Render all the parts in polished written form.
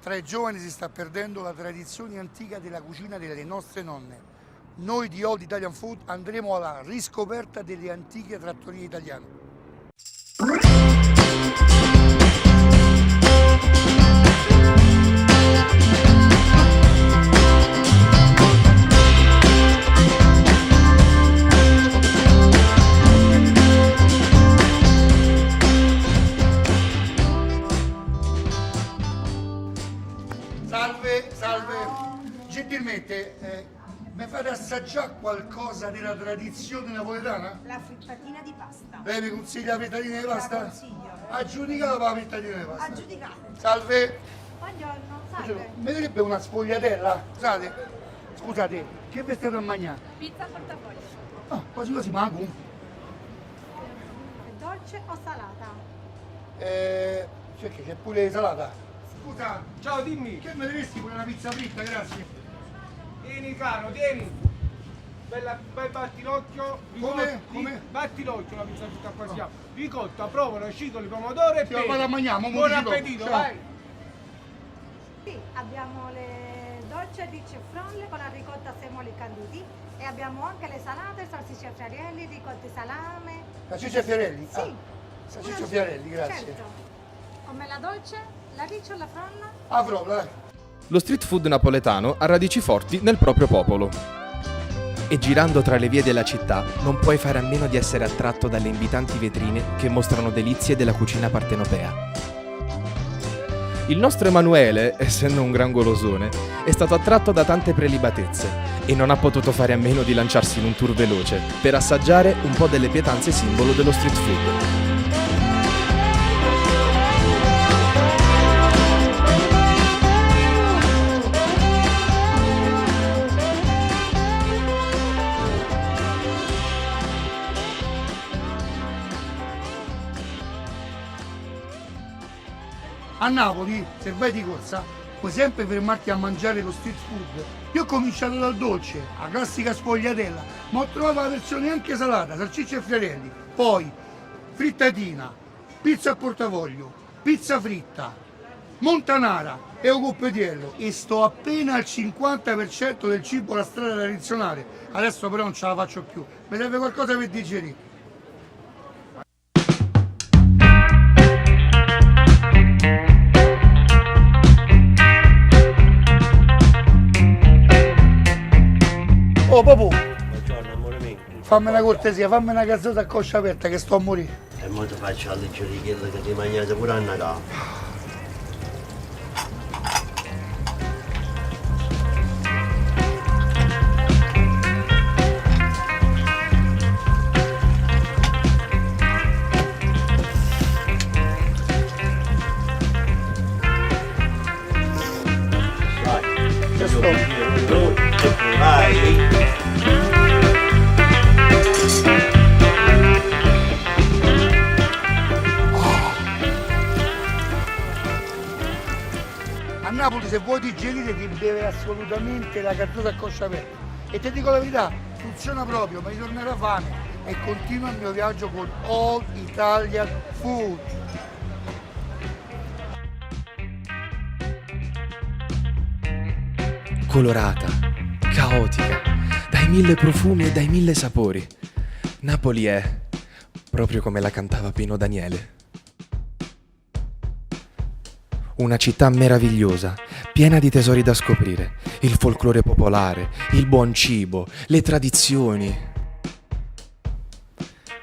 Tra i giovani si sta perdendo la tradizione antica della cucina delle nostre nonne. Noi di Old Italian Food andremo alla riscoperta delle antiche trattorie italiane. Salve, salve. Gentilmente, eh, mi fate assaggiare qualcosa della tradizione napoletana? La frittatina di pasta. Lei mi consiglia la frittatina di pasta? La consiglio. Aggiudicata la frittatina di pasta. Aggiudicata. Salve. Buongiorno, salve. Mi darebbe una sfogliatella? Scusate, scusate, che vi state a mangiare? Pizza al portafoglio. Ah, quasi quasi manco. È dolce o salata? Eh, c'è che c'è pure salata. Scusa, Ciao, dimmi. che mi daresti pure una pizza fritta, grazie. Tieni caro, tieni. Bella, bel battilocchio. Come? Come? Battilocchio la pizza fritta qua si chiama. Ricotta, provola, cicoli, pomodoro e Sì, la pepe. vado a mangiare, mo Buon mi dici dopo. appetito, Ciao. vai. Sì, abbiamo le dolce ricce e frolle con la ricotta semoli canditi e abbiamo anche le salate, salsicce e friarielli, ricotta e salame. Salsiccia e fiorelli? Sì. Ah, salsiccia e fiorelli, grazie. Certo. Come la dolce, la riccia o la frolla? Ah, frolla, dai. Lo street food napoletano ha radici forti nel proprio popolo. E girando tra le vie della città non puoi fare a meno di essere attratto dalle invitanti vetrine che mostrano delizie della cucina partenopea. Il nostro Emanuele, essendo un gran golosone, è stato attratto da tante prelibatezze e non ha potuto fare a meno di lanciarsi in un tour veloce per assaggiare un po' delle pietanze simbolo dello street food. A Napoli, se vai di corsa, puoi sempre fermarti a mangiare lo street food. Io ho cominciato dal dolce, la classica sfogliatella, ma ho trovato la versione anche salata, salsiccia e friarelli. Poi frittatina, pizza a portafoglio, pizza fritta, montanara e o coppetiello e sto appena al 50% del cibo alla strada tradizionale. Adesso però non ce la faccio più, mi serve qualcosa per digerire. Oh papù, Buongiorno amore mio. fammi una cortesia, fammi una gazzetta a coscia aperta che sto a morire. E mo ti faccio alleggerire quello che ti mangiate pure a Natale. Vai. Che sto? Vai. A Napoli se vuoi digerire ti beve assolutamente la gazzetta a coscia aperta. E ti dico la verità, funziona proprio, mi ritornerà fame e continuo il mio viaggio con All Italian Food. Colorata, caotica, dai mille profumi e dai mille sapori. Napoli è proprio come la cantava Pino Daniele. Una città meravigliosa, piena di tesori da scoprire, il folklore popolare, il buon cibo, le tradizioni.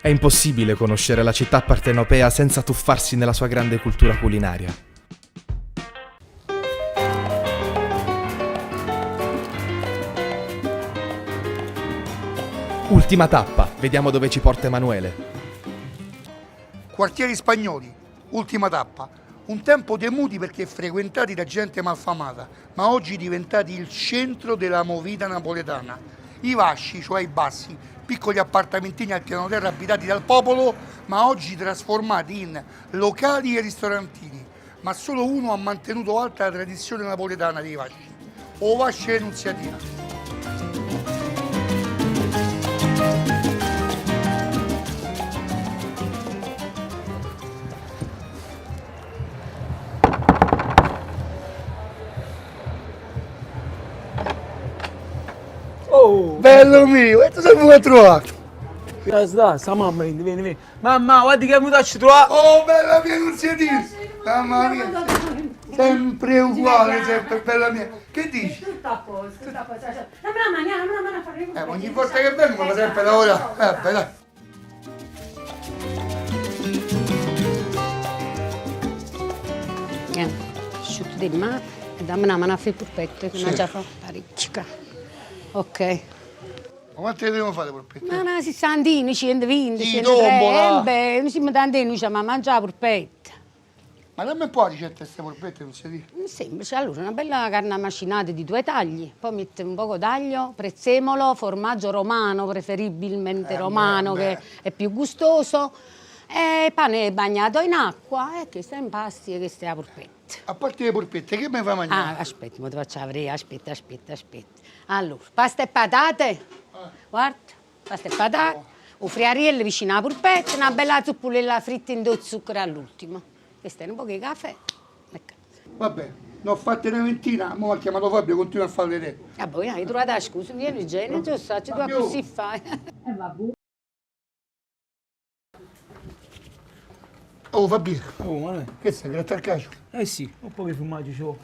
È impossibile conoscere la città partenopea senza tuffarsi nella sua grande cultura culinaria. Ultima tappa, vediamo dove ci porta Emanuele. Quartieri spagnoli, ultima tappa. Un tempo temuti perché frequentati da gente malfamata, ma oggi diventati il centro della movida napoletana. I vasci, cioè i bassi, piccoli appartamentini al piano terra abitati dal popolo, ma oggi trasformati in locali e ristorantini. Ma solo uno ha mantenuto alta la tradizione napoletana dei vasci, o vasce Nunziatina. Oh! Bello mio, e tu sei venuto a trovare? Sta, sta mamma vieni, vieni, vieni. Mamma, guarda che è venuto a ci trovare. Oh, bella mia Nunziatina! Mamma mia! Sempre uguale, sempre bella mia. Che dici? Tutto a posto, tutto a posto. Dammi la mano, dammi la mano a fare Ogni volta che vengo mi fa sempre lavorare. Vabbè, dai. Asciutto di mano e dammi una mano a fare polpette, che Sì. ne già fa parecchio. Ok. Ma quante ne devo fare polpette? Ma una sessantina, 120, Sì, 130, tombola. eh, beh, noi siamo tanti, noi siamo a mangiare polpette. Ma dammi un po' la ricetta di queste polpette, non si dice. Semplice, allora una bella carne macinata di due tagli, poi metti un poco d'aglio, prezzemolo, formaggio romano, preferibilmente romano beh, che è più gustoso, e pane bagnato in acqua e questo è impasti e questa è la polpetta. A parte le polpette, che mi fa mangiare? Ah, aspetta, mo ti faccio aprire, aspetta, aspetta, aspetta. Allora, pasta e patate, guarda, pasta e patate, un friariello vicino alla polpetta, una bella zuppolella fritta in due zucchero all'ultimo. Questo è un po' di caffè. Ecco. Vabbè, ne ho fatte una ventina, mo ha chiamato Fabio, continua a farle te. Ah, poi hai trovato la scusa, vieni genio, giusto, tu Fabio. così fai. Oh Fabio, Oh, ma noi. che sei, gratta al cacio? Eh sì, un po' di formaggio c'ho.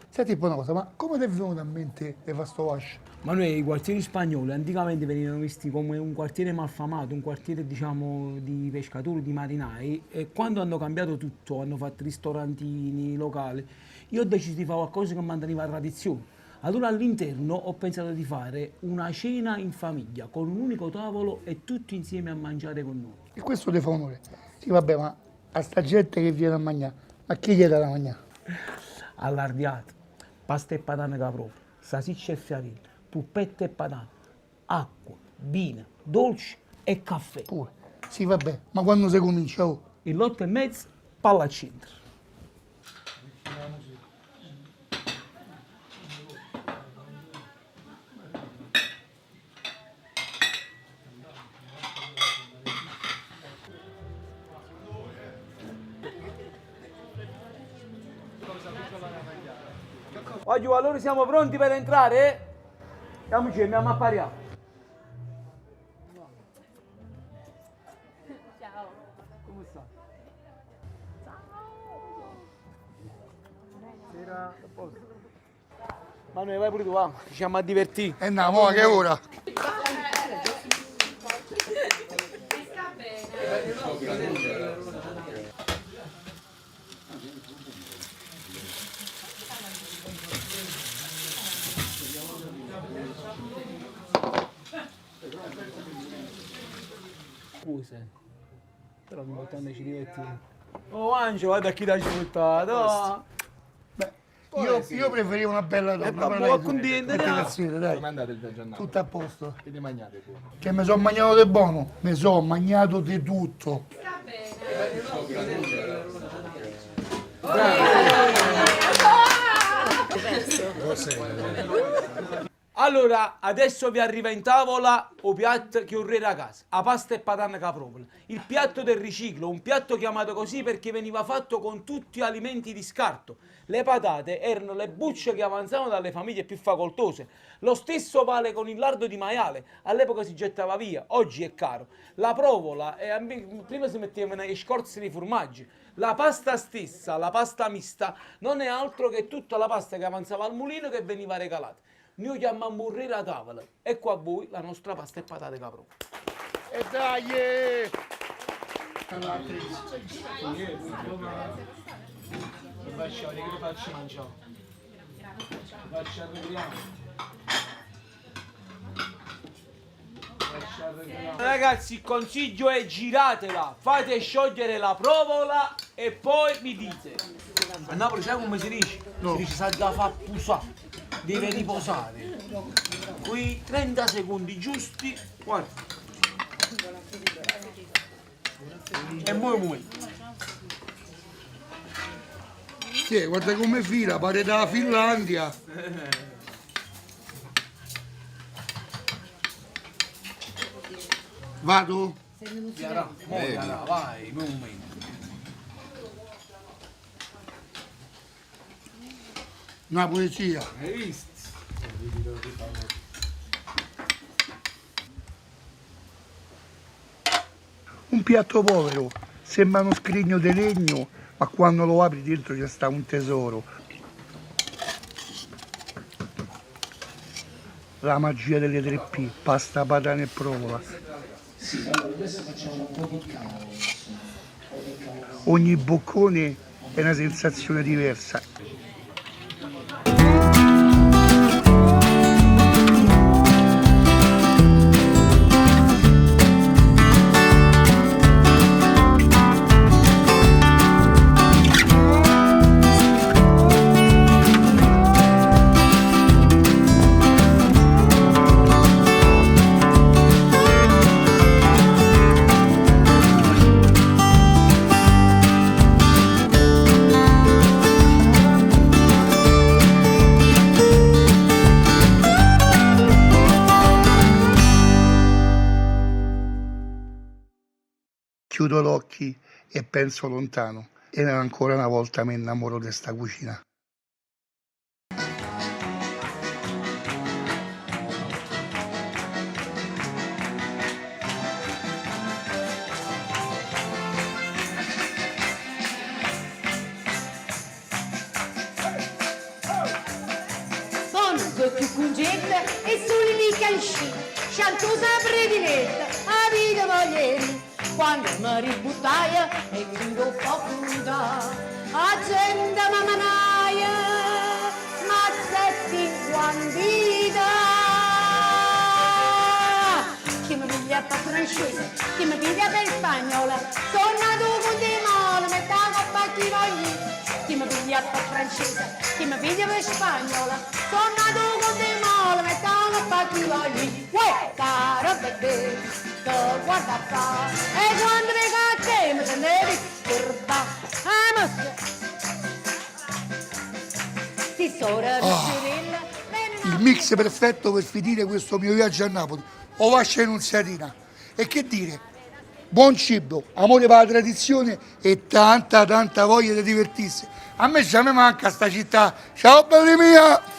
Senti un po' una cosa, ma come ti è venuta a mente di fare sto wash? Ma noi i quartieri spagnoli anticamente venivano visti come un quartiere malfamato, un quartiere diciamo di pescatori, di marinai e quando hanno cambiato tutto, hanno fatto ristorantini, locali, io ho deciso di fare qualcosa che manteneva la tradizione. Allora all'interno ho pensato di fare una cena in famiglia con un unico tavolo e tutti insieme a mangiare con noi. E questo ti fa onore. Sì, vabbè, ma a sta gente che viene a mangiare, ma chi gli dà da mangiare? Allardiato, pasta e patane capro, salsiccia e fiarine, puppette e patane, acqua, vino, dolce e caffè. Pure. Sì, vabbè, ma quando si comincia? Oh? Il lotto e mezzo, palla al centro. Voglio, allora siamo pronti per entrare? Andiamoci, andiamo a pariare. Ciao. Come sta? Sera. Manuel, vai pure tu, va. Ci siamo a divertire. E no, mo che ora? Scusa. Però l'importante è ci divertiamo. Oh Angelo, guarda chi ti ha buttato. Beh, io preferivo una bella donna. vabbè, però dai, contento, mettete dai. a sedere, dai. Come è andato il viaggio a Napoli? Tutto a posto. Che ne mangiate tu? Che mi sono mangiato di buono, mi sono mangiato di tutto. Allora, adesso vi arriva in tavola o piatto che orrera a casa, a pasta e patane capropola. Il piatto del riciclo, un piatto chiamato così perché veniva fatto con tutti gli alimenti di scarto. Le patate erano le bucce che avanzavano dalle famiglie più facoltose. Lo stesso vale con il lardo di maiale, all'epoca si gettava via, oggi è caro. La provola, prima si mettevano le scorze di formaggi. La pasta stessa, la pasta mista, non è altro che tutta la pasta che avanzava al mulino che veniva regalata. Noi chiamiamo un re la tavola. Ecco a voi la nostra pasta e patate capro. E dai! eh! Che faccio mangiare? Faccio arregliare. Ragazzi, il consiglio è giratela, fate sciogliere la provola e poi mi dite. A Napoli sai come si dice? Si dice sa da fa pusà, deve riposare. Qui 30 secondi giusti, guarda. E mo è un momento. Sì, guarda come fila, pare dalla Finlandia. Vado? Chiara, mo Chiara, vai, mo un momento. Una poesia. Hai visto? piatto povero, sembra uno scrigno de legno, ma quando lo apri dentro ce sta un tesoro. La magia delle tre P, pasta, patane e provola. Ogni boccone è una sensazione diversa. Chiudo l'occhi e penso lontano e ancora una volta mi innamoro di sta cucina. Buono, cchiù cungetta e solo lì cansci, sciantosa prediletta, a vita voglieri, quando mi ributtaia e chiudo poco da agenda mamanaia, mazzetti in quantità. Chi mi piglia per francese, chi mi piglia per spagnola, sono nato con di male, metà coppa chi voglio. Chi mi piglia per francese, chi mi piglia per spagnola, sono nato con di male, metà coppa chi voglio. Uè, caro bebè, che guarda fa, e quando mi caccia mi sente disturba. Ah, ma si sora piccerella, Il mix perfetto per finire questo mio viaggio a Napoli. Ovascia e Nunziatina. E che dire? Buon cibo, amore per la tradizione e tanta tanta voglia di divertirsi. A me già mi manca sta città. Ciao belli mia!